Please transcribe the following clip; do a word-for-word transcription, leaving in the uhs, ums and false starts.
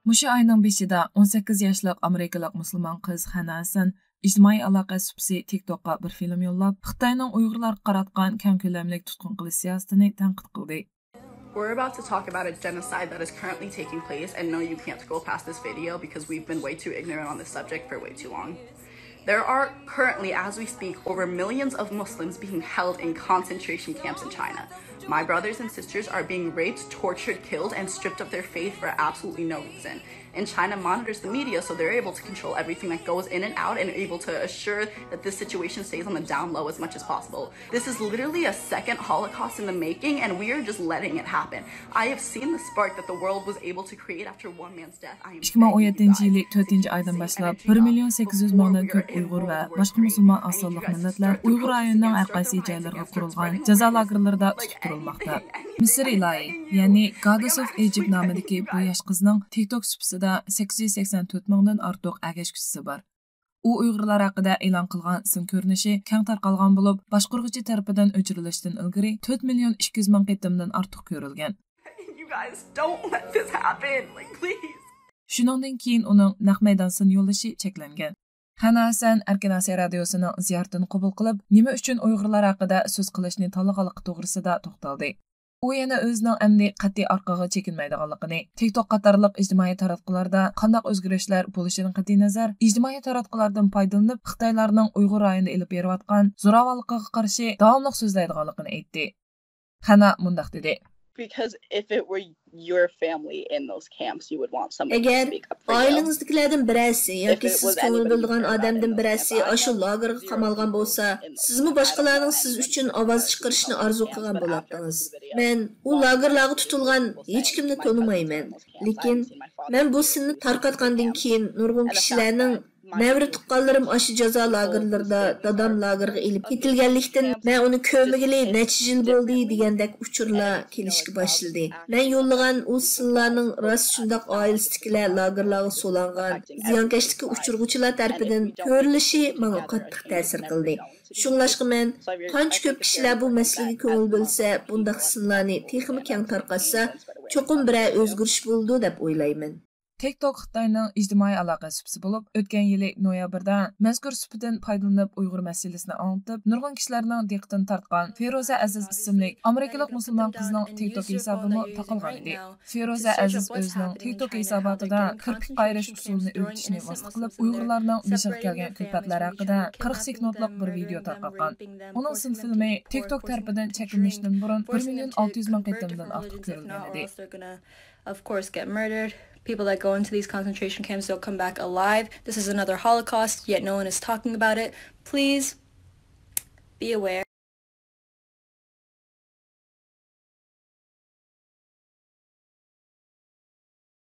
مۇشۇ ئاينىڭ بېشىدا ئون سەككىز ياشلىق ئامېرىكىلىق مۇسۇلمان قىز خەنا ھەسەن ئىجتىمائىي ئالاقە سۇپىسى تىك توكقا بىر فىلىم يوللاپ، خىتاينىڭ ئۇيغۇرلارغا قاراتقان كەڭ كۆلەملىك تۇتقۇن قىلىش سىياسىتىنى تەنقىد قىلدى. We're about to talk about a genocide that is currently taking place, and no, you can't scroll past this video because we've been way too ignorant on this subject for way too long. There are currently, as we speak, over millions of Muslims being held in concentration camps in China. My brothers and sisters are being raped, tortured, killed, and stripped of their faith for absolutely no reason. And China monitors the media, so they're able to control everything that goes in and out and able to assure that this situation stays on the down low as much as possible. This is literally a second Holocaust in the making, and we are just letting it happen. I have seen the spark that the world was able to create after one man's death. I am ئىككى مىڭ ئون يەتتىنچى يىلى تۆتىنچى ئايدىن باشلاپ بىر مىليون سەككىز يۈز مىڭدىن كۆپ ئۇيغۇر ۋە باشقا مۇسۇلمان ئاز سانلىق مىللەتلەر ئۇيغۇر رايونىنىڭ ھەر قايسى جايلىرىغا قۇرۇلغان جازا لاگېرلىرىدا تۇتۇپ تۇرۇلماقتا. مىسىر ئىلاھى، يەنى Goddess of Egypt نامىدىكى بۇ ياش قىزنىڭ تىك توك سۇپىسىدا سەككىز يۈز سەكسەن تۆت مىڭدىن ئارتۇق ئەگەشكۈچىسى بار. ئۇ ئۇيغۇرلار ھەققىدە ئېلان قىلغان سىن كۆرۈنۈشى كەڭ تارقالغان بولۇپ، باشقۇرغۇچى تەرىپىدىن ئۆچۈرۈلۈشتىن ئىلگىرى تۆت مىليون ئىككى يۈز مىڭ قېتىمدىن ئارتۇق كۆرۈلگەن. You guys, don't let this happen. Like, please. شۇنىڭدىن كېيىن ئۇنىڭ نەق مەيدان سىن يوللىشى چەكلەنگەن. خەنا ھەسەن ئەركىن ئاسىيا رادىيوسىنىڭ زىيارىتىنى قوبۇل قىلىپ، نېمە ئۈچۈن ئۇيغۇرلار ھەققىدە سۆز قىلىشنى تاللىغانلىقى توغرىسىدا توختالدى. ئۇ يەنە ئۆزىنىڭ ئەمدى قەتئىي ئارقىغا چېكىنمەيدىغانلىقىنى، تىك توك قاتارلىق ئىجتىمائىي تاراتقۇلاردا قانداق ئۆزگىرىشلەر بولۇشىدىن قەتئىينەزەر، ئىجتىمائىي تاراتقۇلاردىن پايدىلىنىپ، خىتايلارنىڭ ئۇيغۇر رايونىدا ئېلىپ بېرىۋاتقان زوراۋانلىقىغا قارشى داۋاملىق سۆزلەيدىغانلىقىنى ئېيتتى. خەنا مۇنداق دېدى. Because if it were your family in those camps, you would want somebody ئەگەر to speak up for you. ئائىلىڭىزدىكىلەردىن بىرەرسى ياكى سىز كۆڭۈل بۆلىدىغان ئادەمدىن بىرەرسى ئاشۇ لاگېرغا قامالغان بولسا، سىزمۇ باشقىلارنىڭ سىز ئۈچۈن ئاۋاز چىقىرىشىنى ئارزۇ قىلغان بولاتتىڭىز. مەن ئۇ لاگېرلارغا تۇتۇلغان ھېچكىمنى تونۇمايمەن، لېكىن مەن بۇ سىننى تارقاتقاندىن كېيىن نۇرغۇن كىشىلەرنىڭ نەۋرە تۇغقانلىرىم ئاشۇ جازا لاگېرلىرىدا، دادام لاگېرغا ئېلىپ كېتىلگەنلىكتىن، مەن ئۇنى كۆرمىگىلى نەچچە يىل بولدى دېگەندەك ئۇچۇرلار كېلىشكە باشلىدى. مەن يوللىغان ئۇ سىنلارنىڭ راست شۇنداق ئائىلىسىدىكىلەر لاگېرلارغا سولانغان، زىيانكەشلىككە ئۇچرىغۇچىلار تەرىپىدىن كۆرۈلۈشى ماڭا قاتتىق تەسىر قىلدى. شۇڭلاشقا مەن، قانچە كۆپ كىشىلەر بۇ مەسىلىگە كۆڭۈل بۆلسە، بۇنداق سىنلارنى تېخىمۇ كەڭ تارقاتسا، چوقۇم بىرەر ئۆزگىرىش بولىدۇ دەپ ئويلايمەن. تىك توك خىتاينىڭ ئىجتىمائىي ئالاقە سۇپىسى بولۇپ، ئۆتكەن يىلى نويابىردە مەزكۇر سۇپىدىن پايدىلىنىپ ئۇيغۇر مەسىلىسىنى ئاڭلىتىپ، نۇرغۇن كىشىلەرنىڭ دىققىتىنى تارتقان فىرۇزە ئەزىز ئىسىملىك ئامېرىكىلىق مۇسۇلمان قىزنىڭ تىك توك ھېسابىمۇ تاقالغان ئىدى. فىرۇزە ئەزىز ئۆزىنىڭ تىك توك ھېساباتىدا كىرپىك قايرىش ئۇسۇلىنى ئۆگىتىشنى ۋاسىتە قىلىپ، ئۇيغۇرلارنىڭ بېشىغا كەلگەن كۈلپەتلەر ھەققىدە قىرىق سېكۇنتلۇق بىر ۋىدېئو تارقاتقان. ئۇنىڭ سىن فىلىمى تىك توك تەرىپىدىن چەكلىنىشتىن بۇرۇن بىر مىليون ئالتە يۈز مىڭ قېتىمدىن ئارتۇق كۆرۈلگەن ئىدى. Of course, get murdered. People that go into these concentration camps don't come back alive. This is another Holocaust, yet no one is talking about it. Please be aware.